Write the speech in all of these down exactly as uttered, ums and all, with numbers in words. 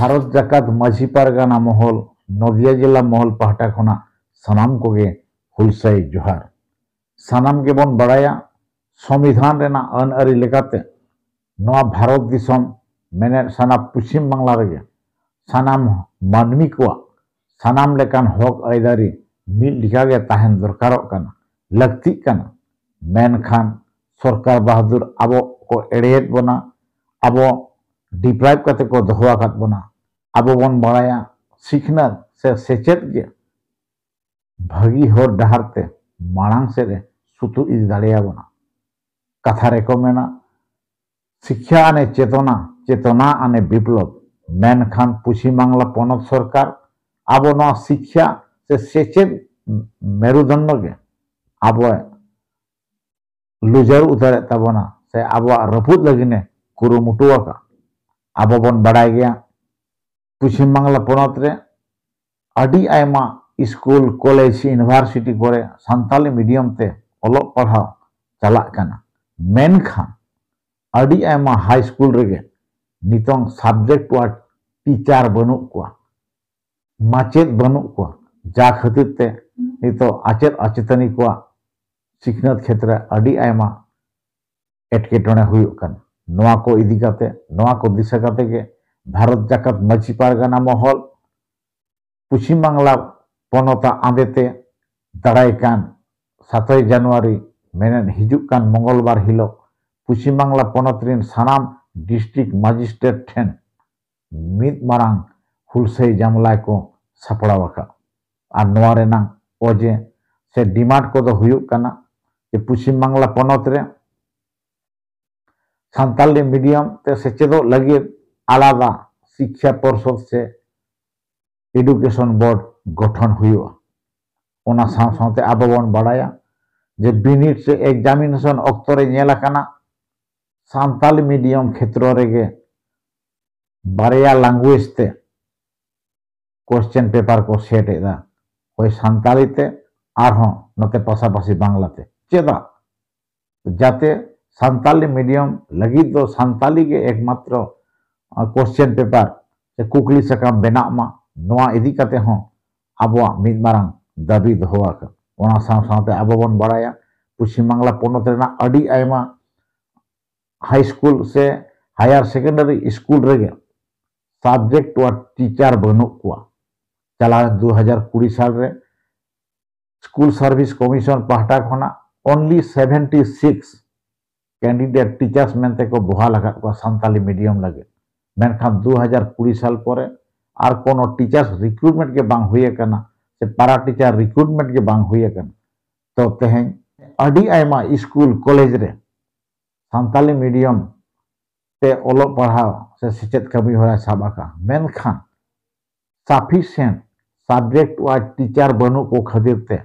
ᱵᱷᱟᱨᱚᱛ ᱡᱟᱠᱟᱛ ᱢᱟᱹᱡᱷᱤ ᱯᱟᱨᱜᱟᱱᱟ ᱢᱚᱦᱚᱞ, ᱱᱚᱫᱤᱭᱟ ᱡᱮᱞᱟ ᱢᱚᱦᱚᱞ ᱯᱟᱦᱴᱟ ᱠᱷᱚᱱᱟᱜ ᱥᱟᱱᱟᱢ ᱠᱚᱜᱮ ᱦᱩᱞᱥᱟᱹᱭ ᱡᱚᱦᱟᱨ᱾ ᱥᱟᱱᱟᱢ ᱜᱮᱵᱚᱱ ᱵᱟᱲᱟᱭᱟ, ᱥᱚᱝᱵᱤᱫᱷᱟᱱ ᱨᱮᱱᱟᱜ ᱟᱹᱱ ᱟᱹᱨᱤ ᱞᱮᱠᱟᱛᱮ ᱱᱚᱣᱟ ᱵᱷᱟᱨᱚᱛ ᱫᱤᱥᱚᱢ, ᱢᱮᱱᱮᱫ ᱥᱟᱱᱟᱢ ᱯᱚᱪᱷᱤᱢ ᱵᱟᱝᱞᱟ ᱨᱮᱜᱮ ᱥᱟᱱᱟᱢ ᱢᱟᱹᱱᱢᱤ ᱠᱚᱣᱟᱜ ᱥᱟᱱᱟᱢ ᱞᱮᱠᱟᱱ ᱦᱚᱠ ᱟᱹᱭᱫᱟᱹᱨᱤ ᱢᱤᱫ ᱞᱮᱠᱟᱜᱮ ᱛᱟᱦᱮᱱ ᱫᱚᱨᱠᱟᱨᱚᱜ ᱠᱟᱱᱟ, ᱞᱟᱹᱠᱛᱤᱜ ᱠᱟᱱᱟ᱾ ᱢᱮᱱᱠᱷᱟᱱ ᱥᱚᱨᱠᱟᱨ ᱵᱟᱦᱟᱫᱩᱨ ᱟᱵᱚ ᱠᱚ ᱮᱲᱮᱭᱮᱫ ᱵᱚᱱᱟ, ᱟᱵᱚ deprive ᱠᱟᱛᱮ ᱠᱚ ᱫᱚᱦᱚ ᱟᱠᱟᱫ ᱵᱚᱱᱟ᱾ ᱟᱵᱚ ᱵᱚᱱ ᱵᱟᱲᱟᱭᱟ, ᱥᱤᱠᱷᱱᱟᱹᱛ ᱥᱮ ᱥᱮᱪᱮᱫ ᱜᱮ ᱵᱷᱟᱹᱜᱤ ᱦᱚᱨ ᱰᱟᱦᱟᱨ ᱛᱮ ᱢᱟᱲᱟᱝ ᱥᱮᱫ ᱮ ᱥᱩᱛᱩᱜ ᱤᱫᱤ ᱫᱟᱲᱮᱭᱟᱵᱚᱱᱟ᱾ ᱠᱟᱛᱷᱟ ᱨᱮᱠᱚ ᱢᱮᱱᱟ, ᱥᱤᱠᱠᱷᱟ ᱟᱱᱮ ᱪᱮᱛᱚᱱᱟ, ᱪᱮᱛᱚᱱᱟ ᱟᱱᱮ ᱵᱤᱯᱞᱚᱵ᱾ ᱢᱮᱱᱠᱷᱟᱱ ᱯᱚᱪᱷᱤᱢ ᱵᱟᱝᱞᱟ ᱯᱚᱱᱚᱛ ᱥᱚᱨᱠᱟᱨ ᱟᱵᱚ ᱱᱚᱣᱟ ᱥᱤᱠᱠᱷᱟ ᱥᱮ ᱥᱮᱪᱮᱫ ᱢᱮᱨᱩᱫᱚᱱᱰᱚ ᱜᱮ ᱟᱵᱚ ᱞᱩᱡᱟᱹᱨ ᱩᱛᱟᱹᱨᱮᱫ ᱛᱟᱵᱚᱱᱟ ᱥᱮ ᱟᱵᱚᱣᱟᱜ ᱨᱟᱹᱯᱩᱫ ᱞᱟᱹᱜᱤᱫ ᱮ ᱠᱩᱨᱩᱢᱩᱴᱩ ᱟᱠᱟᱫ᱾ ᱟᱵᱚ ᱵᱚᱱ ᱵᱟᱲᱟᱭ ᱜᱮᱭᱟ, ᱯᱚᱪᱷᱤᱢ ᱵᱟᱝᱞᱟ ᱯᱚᱱᱚᱛ ᱨᱮ ᱟᱹᱰᱤ ᱟᱭᱢᱟ ᱥᱠᱩᱞ, ᱠᱚᱞᱮᱡᱽ, ᱤᱭᱩᱱᱤᱵᱷᱟᱨᱥᱤᱴᱤ ᱠᱚᱨᱮ ᱥᱟᱱᱛᱟᱞᱤ ᱢᱤᱰᱤᱭᱟᱢ ᱛᱮ ᱚᱞᱚᱜ ᱯᱟᱲᱦᱟᱣ ᱪᱟᱞᱟᱜ ᱠᱟᱱᱟ᱾ ᱢᱮᱱᱠᱷᱟᱱ ᱟᱹᱰᱤ ᱟᱭᱢᱟ ᱦᱟᱭ ᱥᱠᱩᱞ ᱨᱮᱜᱮ ᱱᱤᱛᱚᱝ subject wise teacher ᱵᱟᱹᱱᱩᱜ ᱠᱚᱣᱟ, ᱢᱟᱪᱮᱫ ᱵᱟᱹᱱᱩᱜ ᱠᱚᱣᱟ, ᱡᱟ ᱠᱷᱟᱹᱛᱤᱨ ᱛᱮ ᱱᱤᱛᱚᱜ ᱟᱪᱮᱫ ᱟᱪᱮᱛᱟᱹᱱᱤ ᱠᱚᱣᱟᱜ ᱥᱤᱠᱷᱱᱟᱹᱛ ᱠᱷᱮᱛᱨᱮ ᱟᱹᱰᱤ ᱟᱭᱢᱟ ᱮᱴᱠᱮᱴᱚᱬᱮ ᱦᱩᱭᱩᱜ ᱠᱟᱱᱟ᱾ ᱱᱚᱣᱟ ᱠᱚ ᱤᱫᱤ ᱠᱟᱛᱮ, ᱱᱚᱣᱟ ᱠᱚ ᱫᱤᱥᱟᱹ ᱠᱟᱛᱮ ᱜᱮ ᱵᱷᱟᱨᱚᱛ ᱡᱟᱠᱟᱛ ᱢᱟᱹᱡᱷᱤ ᱯᱟᱨᱜᱟᱱᱟ ᱢᱚᱦᱚᱞ ᱯᱚᱪᱷᱤᱢ ᱵᱟᱝᱞᱟ ᱯᱚᱱᱚᱛᱟᱜ ᱟᱸᱫᱮᱛᱮ ᱫᱟᱨᱟᱭ ᱠᱟᱱ ᱥᱟᱛᱚᱭ ᱡᱟᱱᱩᱣᱟᱨᱤ, ᱢᱮᱱᱮᱫ ᱦᱤᱡᱩᱜ ᱠᱟᱱ ᱢᱚᱝᱜᱚᱞᱵᱟᱨ ᱦᱤᱞᱳᱜ ᱯᱚᱪᱷᱤᱢ ᱵᱟᱝᱞᱟ ᱯᱚᱱᱚᱛ ᱨᱮᱱ ᱥᱟᱱᱟᱢ district magistrate ᱴᱷᱮᱱ ᱢᱤᱫ ᱢᱟᱨᱟᱝ ᱦᱩᱞᱥᱟᱹᱭ ᱡᱟᱢᱞᱟᱭ ᱠᱚ ᱥᱟᱯᱲᱟᱣ ᱟᱠᱟᱫ᱾ ᱟᱨ ᱱᱚᱣᱟ ᱨᱮᱱᱟᱜ ᱚᱡᱮ ᱥᱮ demand ᱠᱚᱫᱚ ᱦᱩᱭᱩᱜ ᱠᱟᱱᱟ ᱡᱮ ᱯᱚᱪᱷᱤᱢ ᱵᱟᱝᱞᱟ ᱯᱚᱱᱚᱛ ᱨᱮ ᱥᱟᱱᱛᱟᱞᱤ ᱢᱤᱰᱤᱭᱟᱢ ᱛᱮ ᱥᱮᱪᱮᱫᱚᱜ ᱞᱟᱹᱜᱤᱫ ᱟᱞᱟᱫᱟ ᱥᱤᱠᱠᱷᱟ ᱯᱚᱨᱥᱚᱫ ᱥᱮ education board ᱜᱚᱴᱷᱚᱱ ᱦᱩᱭᱩᱜᱼᱟ᱾ ᱚᱱᱟ ᱥᱟᱶ ᱥᱟᱶᱛᱮ ᱟᱵᱚ ᱵᱚᱱ ᱵᱟᱲᱟᱭᱟ ᱡᱮ ᱵᱤᱱᱤᱰ ᱥᱮ examination ᱚᱠᱛᱚ ᱨᱮ ᱧᱮᱞ ᱟᱠᱟᱱᱟ, ᱥᱟᱱᱛᱟᱞᱤ ᱢᱤᱰᱤᱭᱟᱢ ᱠᱷᱮᱛᱨᱚ ᱨᱮᱜᱮ ᱵᱟᱨᱭᱟ language ᱛᱮ question paper ᱠᱚ set ᱮᱫᱟ, ᱦᱳᱭ ᱥᱟᱱᱛᱟᱞᱤ ᱛᱮ, ᱟᱨᱦᱚᱸ ᱱᱚᱛᱮ ᱯᱟᱥᱟᱯᱟᱥᱤ ᱵᱟᱝᱞᱟ ᱛᱮ᱾ ᱪᱮᱫᱟᱜ? ᱡᱟᱛᱮ ᱥᱟᱱᱛᱟᱞᱤ ᱢᱤᱰᱤᱭᱟᱢ ᱞᱟᱹᱜᱤᱫ ᱫᱚ ᱥᱟᱱᱛᱟᱞᱤ ᱜᱮ ᱮᱠᱢᱟᱛᱨᱚ, ᱟᱸ, question paper ᱥᱮ ᱠᱩᱠᱞᱤ ᱥᱟᱠᱟᱢ ᱵᱮᱱᱟᱜ ᱢᱟ, ᱱᱚᱣᱟ ᱤᱫᱤ ᱠᱟᱛᱮ ᱦᱚᱸ ᱟᱵᱚᱣᱟᱜ ᱢᱤᱫ ᱢᱟᱨᱟᱝ ᱫᱟᱹᱵᱤ ᱫᱚᱦᱚ ᱟᱠᱟᱱ᱾ ᱚᱱᱟ ᱥᱟᱶ ᱥᱟᱶᱛᱮ ᱟᱵᱚ ᱵᱚᱱ ᱵᱟᱲᱟᱭᱟ, ᱯᱚᱪᱷᱤᱢ ᱵᱟᱝᱞᱟ ᱯᱚᱱᱚᱛ ᱨᱮᱱᱟᱜ ᱟᱹᱰᱤ ᱟᱭᱢᱟ ᱦᱟᱭ ᱥᱠᱩᱞ ᱥᱮ ᱦᱟᱭᱟᱨ ᱥᱮᱠᱮᱱᱰᱟᱨᱤ ᱥᱠᱩᱞ ᱨᱮᱜᱮ ᱥᱟᱵᱡᱮᱠᱴ ᱣᱟᱨ ᱴᱤᱪᱟᱨ ᱵᱟᱹᱱᱩᱜ ᱠᱚᱣᱟ᱾ ᱪᱟᱞᱟᱣᱮᱱ ᱫᱩ ᱦᱟᱡᱟᱨ ᱠᱩᱲᱤ ᱥᱟᱞ ᱨᱮ ᱥᱠᱩᱞ ᱥᱟᱨᱵᱷᱤᱥ ᱠᱚᱢᱤᱥᱚᱱ ᱯᱟᱦᱴᱟ ᱠᱷᱚᱱᱟᱜ only seventy six candidate teachers ᱢᱮᱱᱛᱮ ᱠᱚ ᱵᱚᱦᱟᱞ ᱟᱠᱟᱫ ᱠᱚᱣᱟ ᱥᱟᱱᱛᱟᱞᱤ ᱢᱤᱰᱤᱭᱟᱢ ᱞᱟᱹᱜᱤᱫ᱾ ᱢᱮᱱᱠᱷᱟᱱ ᱫᱩ ᱦᱟᱡᱟᱨ ᱠᱩᱲᱤ ᱥᱟᱞ ᱯᱚᱨᱮ ᱟᱨ ᱠᱳᱱᱳ ᱴᱤᱪᱟᱨᱥ ᱨᱤᱠᱨᱩᱴᱢᱮᱱᱴ ᱜᱮ ᱵᱟᱝ ᱦᱩᱭ ᱟᱠᱟᱱᱟ, ᱥᱮ ᱯᱟᱨᱟ ᱴᱤᱪᱟᱨ ᱨᱤᱠᱨᱩᱴᱢᱮᱱᱴ ᱜᱮ ᱵᱟᱝ ᱦᱩᱭ ᱟᱠᱟᱱᱟ᱾ ᱛᱚ ᱛᱮᱦᱮᱧ ᱟᱹᱰᱤ ᱟᱭᱢᱟ ᱥᱠᱩᱞ ᱠᱚᱞᱮᱡᱽ ᱨᱮ ᱥᱟᱱᱛᱟᱞᱤ ᱢᱤᱰᱤᱭᱟᱢ ᱛᱮ ᱚᱞᱚᱜ ᱯᱟᱲᱦᱟᱣ ᱥᱮ ᱥᱮᱪᱮᱫ ᱠᱟᱹᱢᱤ ᱦᱚᱨᱟᱭ ᱥᱟᱵ ᱟᱠᱟᱫ, ᱢᱮᱱᱠᱷᱟᱱ sufficient subject wise teacher ᱵᱟᱹᱱᱩᱜ ᱠᱚ ᱠᱷᱟᱹᱛᱤᱨ ᱛᱮ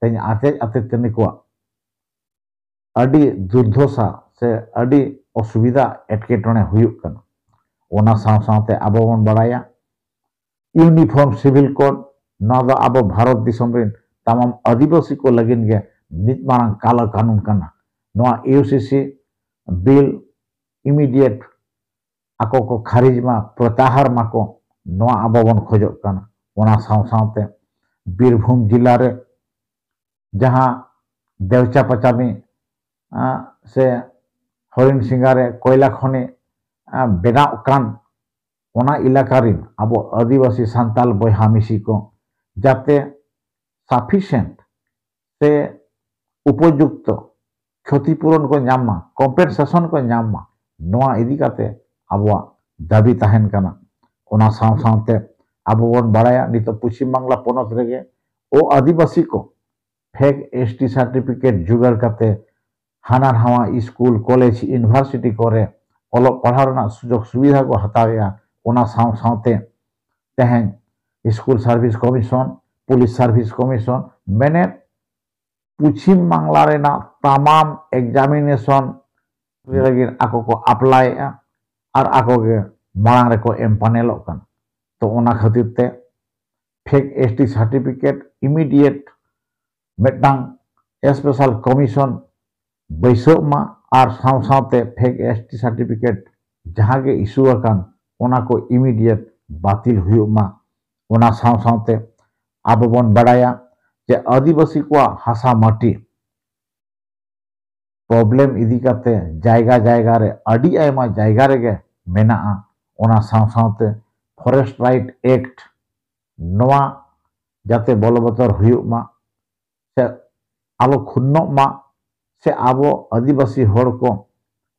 ᱛᱮᱦᱮᱧ ᱟᱪᱮᱫ ᱟᱪᱮᱛᱟᱹᱱᱤ ᱠᱚᱣᱟᱜ ᱟᱹᱰᱤ ᱫᱩᱨᱫᱷᱚᱥᱟ ᱥᱮ ᱟᱹᱰᱤ ᱚᱥᱩᱵᱤᱫᱷᱟ, ᱮᱴᱠᱮᱴᱚᱬᱮ ᱦᱩᱭᱩᱜ ᱠᱟᱱᱟ᱾ ᱚᱱᱟ ᱥᱟᱶ ᱥᱟᱶᱛᱮ ᱟᱵᱚ ᱵᱚᱱ ᱵᱟᱲᱟᱭᱟ, ᱤᱭᱩᱱᱤᱯᱷᱚᱨᱢ ᱥᱤᱵᱷᱤᱞ ᱠᱳᱰ, ᱱᱚᱣᱟ ᱫᱚ ᱟᱵᱚ ᱵᱷᱟᱨᱚᱛ ᱫᱤᱥᱚᱢ ᱨᱮᱱ ᱛᱟᱢᱟᱢ ᱟᱹᱫᱤᱵᱟᱹᱥᱤ ᱠᱚ ᱞᱟᱹᱜᱤᱫ ᱜᱮ ᱢᱤᱫ ᱢᱟᱨᱟᱝ ᱠᱟᱞᱟ ᱠᱟᱹᱱᱩᱱ ᱠᱟᱱᱟ᱾ ᱱᱚᱣᱟ ᱤᱭᱩ ᱥᱤ ᱥᱤ ᱵᱤᱞ ᱤᱢᱤᱰᱤᱭᱮᱴ ᱟᱠᱚ ᱠᱚ ᱠᱷᱟᱨᱤᱡ ᱢᱟ, ᱯᱨᱚᱛᱟᱦᱟᱨ ᱢᱟᱠᱚ, ᱱᱚᱣᱟ ᱟᱵᱚ ᱵᱚᱱ ᱠᱷᱚᱡᱚᱜ ᱠᱟᱱᱟ᱾ ᱚᱱᱟ ᱥᱟᱶ ᱥᱟᱶᱛᱮ ᱵᱤᱨᱵᱷᱩᱢ ᱡᱮᱞᱟ ᱨᱮ ᱡᱟᱦᱟᱸ ᱫᱮᱣᱪᱟ ᱯᱟᱪᱟᱢᱤ, ᱟᱸ, ᱥᱮ ᱦᱚᱨᱤᱱ ᱥᱤᱝᱜᱟ ᱨᱮ ᱠᱚᱭᱞᱟ ᱠᱷᱚᱱᱤ, ᱟᱸ, ᱵᱮᱱᱟᱣ ᱠᱟᱱ, ᱚᱱᱟ ᱮᱞᱟᱠᱟ ᱨᱤᱱ ᱟᱵᱚ ᱟᱹᱫᱤᱵᱟᱹᱥᱤ ᱥᱟᱱᱛᱟᱞ ᱵᱚᱭᱦᱟ ᱢᱤᱥᱤ ᱠᱚ ᱡᱟᱛᱮ sufficient ᱥᱮ ᱩᱯᱚᱡᱩᱠᱛᱚ ᱠᱷᱚᱛᱤᱯᱩᱨᱚᱱ ᱠᱚ ᱧᱟᱢ ᱢᱟ, ᱠᱚᱢᱯᱮᱱᱥᱮᱥᱚᱱ ᱠᱚ ᱧᱟᱢ ᱢᱟ, ᱱᱚᱣᱟ ᱤᱫᱤ ᱠᱟᱛᱮ ᱟᱵᱚᱣᱟᱜ ᱫᱟᱹᱵᱤ ᱛᱟᱦᱮᱱ ᱠᱟᱱᱟ᱾ ᱚᱱᱟ ᱥᱟᱶ ᱥᱟᱶᱛᱮ ᱟᱵᱚ ᱵᱚᱱ ᱵᱟᱲᱟᱭᱟ, ᱱᱤᱛᱚᱜ ᱯᱚᱪᱷᱤᱢ ᱵᱟᱝᱞᱟ ᱯᱚᱱᱚᱛ ᱨᱮᱜᱮ ᱚ ᱟᱹᱫᱤᱵᱟᱹᱥᱤ ᱠᱚ ᱯᱷᱮᱠ ᱮᱥ ᱴᱤ ᱥᱟᱨᱴᱤᱯᱷᱤᱠᱮᱴ ᱡᱳᱜᱟᱲ ᱠᱟᱛᱮ ᱦᱟᱱᱟ ᱱᱟᱣᱟ ᱥᱠᱩᱞ, ᱠᱚᱞᱮᱡᱽ, ᱤᱭᱩᱱᱤᱵᱷᱟᱨᱥᱤᱴᱤ ᱠᱚᱨᱮ ᱚᱞᱚᱜ ᱯᱟᱲᱦᱟᱣ ᱨᱮᱱᱟᱜ ᱥᱩᱡᱳᱜᱽ ᱥᱩᱵᱤᱫᱷᱟ ᱠᱚ ᱦᱟᱛᱟᱣᱮᱫᱼᱟ᱾ ᱚᱱᱟ ᱥᱟᱶ ᱥᱟᱶᱛᱮ ᱛᱮᱦᱮᱧ school service commission, police service commission, ᱢᱮᱱᱮᱫ ᱯᱚᱪᱷᱤᱢ ᱵᱟᱝᱞᱟ ᱨᱮᱱᱟᱜ ᱛᱟᱢᱟᱢ ᱮᱠᱡᱟᱢᱤᱱᱮᱥᱚᱱ ᱞᱟᱹᱜᱤᱫ ᱟᱠᱚ ᱠᱚ ᱟᱯᱞᱟᱭᱮᱫᱼᱟ ᱟᱨ ᱟᱠᱚ ᱜᱮ ᱢᱟᱲᱟᱝ ᱨᱮᱠᱚ ᱮᱢ ᱯᱟᱱᱮᱞᱚᱜ ᱠᱟᱱᱟ᱾ ᱛᱚ ᱚᱱᱟ ᱠᱷᱟᱹᱛᱤᱨ ᱛᱮ fake S T certificate immediate ᱢᱤᱫᱴᱟᱝ ᱥᱯᱮᱥᱟᱞ ᱠᱚᱢᱤᱥᱚᱱ ᱵᱟᱹᱭᱥᱟᱹᱜ ᱢᱟ ᱟᱨ ᱥᱟᱶ ᱥᱟᱶᱛᱮ ᱯᱷᱮᱠ ᱮᱥ ᱴᱤ ᱥᱟᱨᱴᱤᱯᱷᱤᱠᱮᱴ ᱡᱟᱦᱟᱸ ᱜᱮ ᱤᱥᱩ ᱟᱠᱟᱱ, ᱚᱱᱟ ᱠᱚ ᱤᱢᱤᱰᱤᱭᱮᱴ ᱵᱟᱹᱛᱤᱞ ᱦᱩᱭᱩᱜ ᱢᱟ᱾ ᱚᱱᱟ ᱥᱟᱶ ᱥᱟᱶᱛᱮ ᱟᱵᱚ ᱵᱚᱱ ᱵᱟᱲᱟᱭᱟ ᱡᱮ ᱟᱹᱫᱤᱵᱟᱹᱥᱤ ᱠᱚᱣᱟᱜ ᱦᱟᱥᱟ ᱢᱟᱹᱴᱤ problem ᱤᱫᱤ ᱠᱟᱛᱮ ᱡᱟᱭᱜᱟ ᱡᱟᱭᱜᱟ ᱨᱮ, ᱟᱹᱰᱤ ᱟᱭᱢᱟ ᱡᱟᱭᱜᱟ ᱨᱮᱜᱮ ᱢᱮᱱᱟᱜᱼᱟ᱾ ᱚᱱᱟ ᱥᱟᱶ ᱥᱟᱶᱛᱮ Forest Right Act, ᱱᱚᱣᱟ ᱡᱟᱛᱮ ᱵᱚᱞᱚᱵᱚᱛᱚᱨ ᱦᱩᱭᱩᱜ ᱢᱟ, ᱥᱮ ᱟᱞᱚ ᱠᱷᱩᱱᱱᱚᱜ ᱢᱟ, ᱥᱮ ᱟᱵᱚ ᱟᱹᱫᱤᱵᱟᱹᱥᱤ ᱦᱚᱲ ᱠᱚ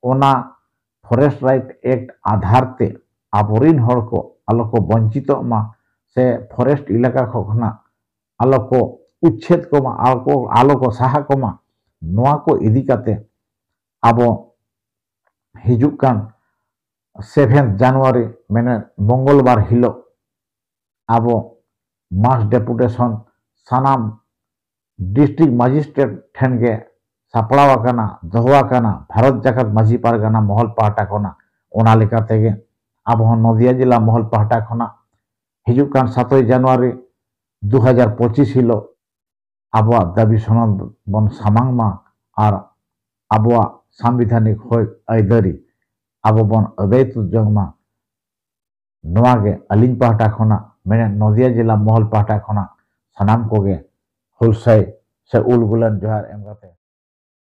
ᱚᱱᱟ Forest Right Act ᱟᱫᱷᱟᱨ ᱛᱮ ᱟᱵᱚᱨᱤᱱ ᱦᱚᱲ ᱠᱚ ᱟᱞᱚ ᱠᱚ ᱵᱚᱧᱪᱤᱛᱚᱜ ᱢᱟ, ᱥᱮ forest ᱮᱞᱟᱠᱟ ᱠᱷᱚᱱᱟᱜ ᱟᱞᱚ ᱠᱚ ᱩᱪᱪᱷᱮᱫ ᱠᱚᱢᱟ, ᱟᱞᱚ ᱠᱚ, ᱟᱞᱚ ᱠᱚ ᱥᱟᱦᱟ ᱠᱚᱢᱟ᱾ ᱱᱚᱣᱟ ᱠᱚ ᱤᱫᱤ ᱠᱟᱛᱮ ᱟᱵᱚ ᱦᱤᱡᱩᱜ ᱠᱟᱱ seventh January, ᱢᱮᱱᱮᱫ ᱢᱚᱝᱜᱚᱞᱵᱟᱨ ᱦᱤᱞᱳᱜ ᱟᱵᱚ mass deputation ᱥᱟᱱᱟᱢ district magistrate ᱴᱷᱮᱱ ᱜᱮ ᱥᱟᱯᱲᱟᱣ ᱟᱠᱟᱱᱟ, ᱫᱚᱦᱚ ᱟᱠᱟᱱᱟ ᱵᱷᱟᱨᱚᱛ ᱡᱟᱠᱟᱛ ᱢᱟᱹᱡᱷᱤ ᱯᱟᱨᱜᱟᱱᱟ ᱢᱚᱦᱚᱞ ᱯᱟᱦᱴᱟ ᱠᱷᱚᱱᱟᱜ᱾ ᱚᱱᱟ ᱞᱮᱠᱟ ᱛᱮᱜᱮ ᱟᱵᱚ ᱦᱚᱸ ᱱᱚᱫᱤᱭᱟ ᱡᱮᱞᱟ ᱢᱚᱦᱚᱞ ᱯᱟᱦᱴᱟ ᱠᱷᱚᱱᱟᱜ ᱦᱤᱡᱩᱜ ᱠᱟᱱ ᱥᱟᱛᱳᱭ ᱡᱟᱱᱩᱣᱟᱨᱤ ᱫᱩ ᱦᱟᱡᱟᱨ ᱯᱚᱸᱪᱤᱥ ᱦᱤᱞᱳᱜ ᱟᱵᱚᱣᱟᱜ ᱫᱟᱹᱵᱤ ᱥᱚᱱᱚᱫ ᱵᱚᱱ ᱥᱟᱢᱟᱝ ᱢᱟ ᱟᱨ ᱟᱵᱚᱣᱟᱜ ᱥᱟᱝᱵᱤᱫᱷᱟᱱᱤᱠ ᱦᱚᱠ ᱟᱹᱭᱫᱟᱹᱨᱤ ᱟᱵᱚ ᱵᱚᱱ ᱟᱹᱫᱟᱹᱭ ᱛᱩᱫ ᱡᱚᱝ ᱢᱟ᱾ ᱱᱚᱣᱟ ᱜᱮ ᱟᱹᱞᱤᱧ ᱯᱟᱦᱴᱟ ᱠᱷᱚᱱᱟᱜ, ᱢᱮᱱᱮᱫ ᱱᱚᱫᱤᱭᱟ ᱡᱮᱞᱟ ᱢᱚᱦᱚᱞ ᱯᱟᱦᱴᱟ ᱠᱷᱚᱱᱟᱜ ᱥᱟᱱᱟᱢ ᱠᱚᱜᱮ ᱦᱩᱞᱥᱟᱹᱭ ᱥᱮ ᱩᱞ ᱜᱩᱞᱟᱱ ᱡᱚᱦᱟᱨ ᱮᱢ ᱠᱟᱛᱮ